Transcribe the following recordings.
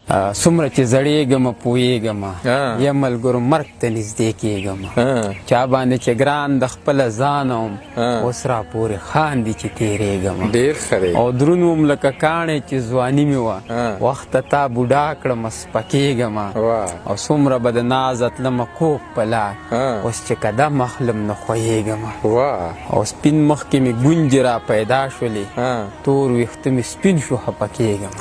څومره چې زړېږم پوهېږم یا ملګرو مرګ ته نږدې کېږم، چا باندې چې ګران د خپله ځانه وم اوس راپورې خاندي چې تېرېږم. ډېر ښه دی. او درون وم لکه کاڼی چې ځواني مې وه، وخته تا بوډا کړم سپکېږم. او څومره به د نازه تلمه کوږ په لار، اوس چې قدم اخلم نو خوږېږم. او سپین مخ کې مې ګونجې را پیدا شولې، تور ویښته مې سپین شو خفه کېږم.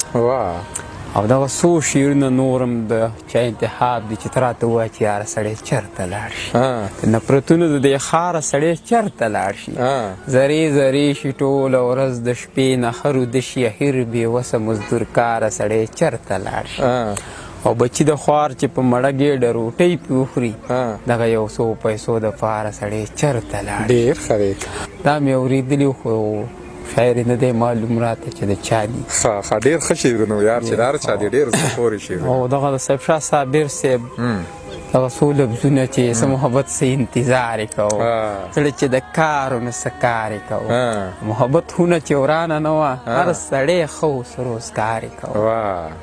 او دغه څو شعرونه نورم د چا انتخاب دي چې ته راته ووایه چې یاره سړی چېرته لاړ شي، د نفرتونو د دې ښاره سړی چېرته لاړ شي، ذرې ذرې شي ټوله ورځ د شپې نه ښه روده شي، اخر بې وسه مزدورکاره سړی چېرته لاړ شي. او بچي د خوار چې په مړه ګېډه روټۍ پې وخوري، دغه یو څو پیسو دپاره سړی چېرته لاړ شي. ډېر ښه دی. دا مې اورېدلي خو شاعر نه دی معلوم راته چې د چا دي. ښه ښه، ډېر ښه شعرونه یار چې د هر چا دي، ډېر زړه پورې شعرونه. او دغه د صاحب شاه صابر صاحب دغه څو لفظونه چې څه محبت څه انتظار یې کوو، زړه چې د کارو نو څه کار یې کوو، محبت هونه چې ورانه نه وه هر سړی ښه اوس روزګار یې کوو.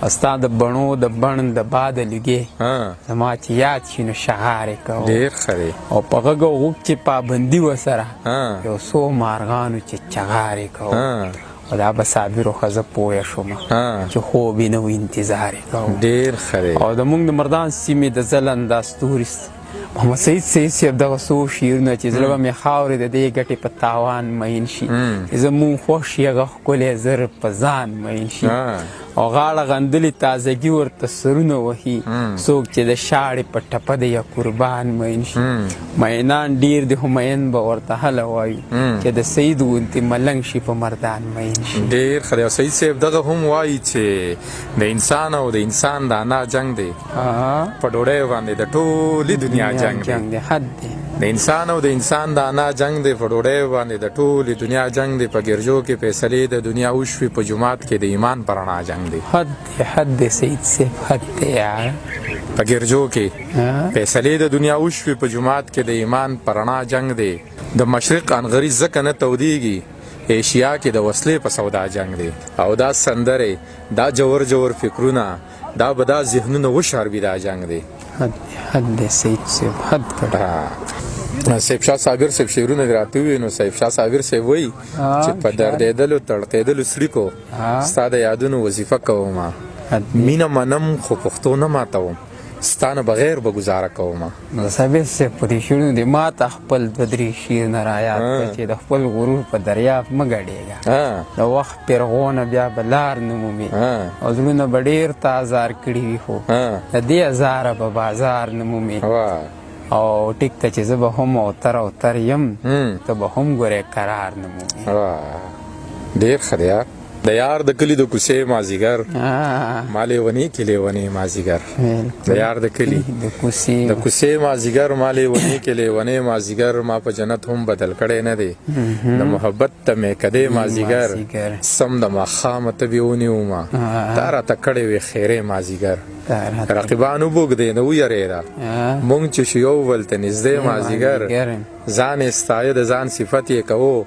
او ستا د بڼو د بڼ د باده لوګی زما چې یاد شي نو شغار یې کوو. ډېر ښه دی. او په غږ او غوږ چې پابندي وسره یو څو مارغانو چې چغار یې کوو. او دا به صابرو ښه زه پوه شوم چې خوب یې نه و انتظار یې کوو. ډېر ښه دی. او د موږ د مردان سیمې د ځلنده ستوري محمد سعید سعید صاحب دغه څو شعرونه چې زړه به مې خاورې د دې ګټې په تاوان مین شي، چې زموږ خوښ شي هغه ښکلی زر په ځان مین شي. او غاړه غندلې تازګي ورته سرونه وهي، څوک چې د شاړې په ټپه دی یا قربان مین شي. مینان ډېر دي خو مین به ورته هله وایو چې د سعید غوندې ملنګ شي په مردان مین شي. ډېر ښه دی. او سعید صاحب دغه هم وایي چې د انسان او د انسان د انا جنګ دی، په ډوډۍ باندې د ټولې دنیا جنګ دی. حد دی. د انسان او د انسان د انا جنګ دی، په ډوډۍ باندې د ټولې دنیا جنګ دی، په ګرجو کې فیصلې د دنیا وشوې، په جومات کې د ایمان په رڼا جنګ دی. حد دی، حد دی سعید صاحب، حد دی یار. په ګرجو کې فیصلې د دنیا وشوې، په جومات کې د ایمان په رڼا جنګ دی. د مشرق انغري ځکه نه تودېږي، ایشیا کې د وسلې په سودا جنګ دی. او دا سندرې، دا جوور جوور فکرونه، دا به دا ذهنونه وشاربي، دا جنګ دی. حد حد دی سعید صاحب، حد کړه. صاحب شاه صابر صاحب شعرونه دې راته وویل، نو صاحب شاه صابر صاحب وایي چې په دردېدلو تړقېدلو څړیکو ستا د یادونو وظیفه کوم، مینه منم خو پښتو نه ماتوم، ستا نه بغیر به ګزاره کوم. نو صابر صاحب په دې شعرونو دې ما ته خپل دوه درې شعرونه را یاد کړه چې د خپل غرور په دریاب مه ګډېږه، د وخت پیرغونه بیا به لار نه مومې، او زړونه به ډېر تا ازار کړي وي خو د دې ازاره به بازار نه مومې. او ټیک ته چې زه به هم اوتر اوتر یم، ته به هم ګورې قرار نه مومې. ډېر ښه دی یار. د یار د کلي د کوڅې مازیګر، ما لیونی کې لیونی مازیګر. د یار د کلي د کوڅې مازیګر، ما لیونی کې لیونی مازیګر، ما په جنت هم بدل کړی نه دی، د محبت ته مې کدی مازیګر، سم د ماښامه ته بې ونیومه، تا راته کړې وې خیرې مازیګر. رقیبان وبوږدې نه ویرېده، مونږ چې شو یو بل ته نږدې مازیګر، ځان یې ستایه د ځان صفت یې کوو،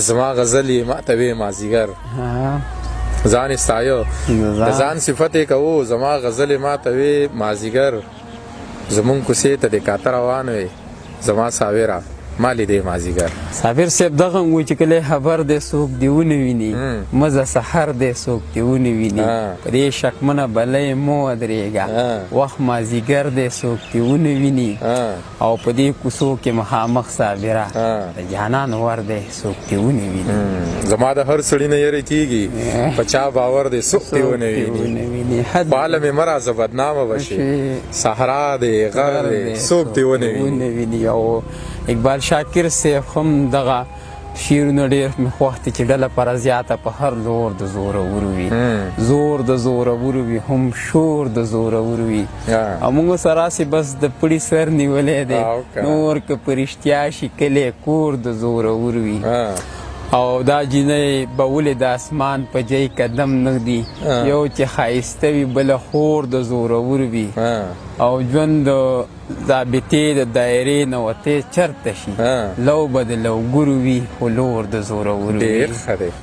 زما غزل یې ماته وې مازیګر. ځان یې ستایه د ځان صفت یې کوو، زما غزل یې ماته وې مازیګر، زمونږ کوڅې ته د کاته روان وې، زما صابره ما لیدې مازیګر. صابر صاحب دغه هم وایي چې کله خبر دی څوک دې ونه ویني، مزه سحر دی څوک دې ونه ویني، په دې شکمنه بلۍ مه ودرېږه، وخت مازیګر دی څوک دې ونه ویني، او په دې کوڅو کې مخامخ صابره د جانان ور دی څوک دې ونه ویني. زما د هر سړي نه یرې کېږي، په چا باور دی څوک دې ونه ویني، خواله مې مه راځه بدنامه به شي، صحرا دی غر دی څوک دې ونه ویني. او اقبال شاکر صاحب هم دغه شعرونه ډېر مې خوښ دي چې ډله پر زیاته په هر لور د زورور وي، زور د زورور وي، هم شور د زورور وي. او موږ سره هسې بس د پړي سر نیولی دی، نور که په رښتیا شي کلی کور د زورور وي. او دا جینۍ به ولې د اسمان په جۍ قدم نه ږدي، یو چې ښایسته وي بله خور د زورور وي. او ژوند د ضابطې د دایرې نه وتی چرته شي، لو به د لوګرو وي خو لور د زورور وي. ډېر ښه دی.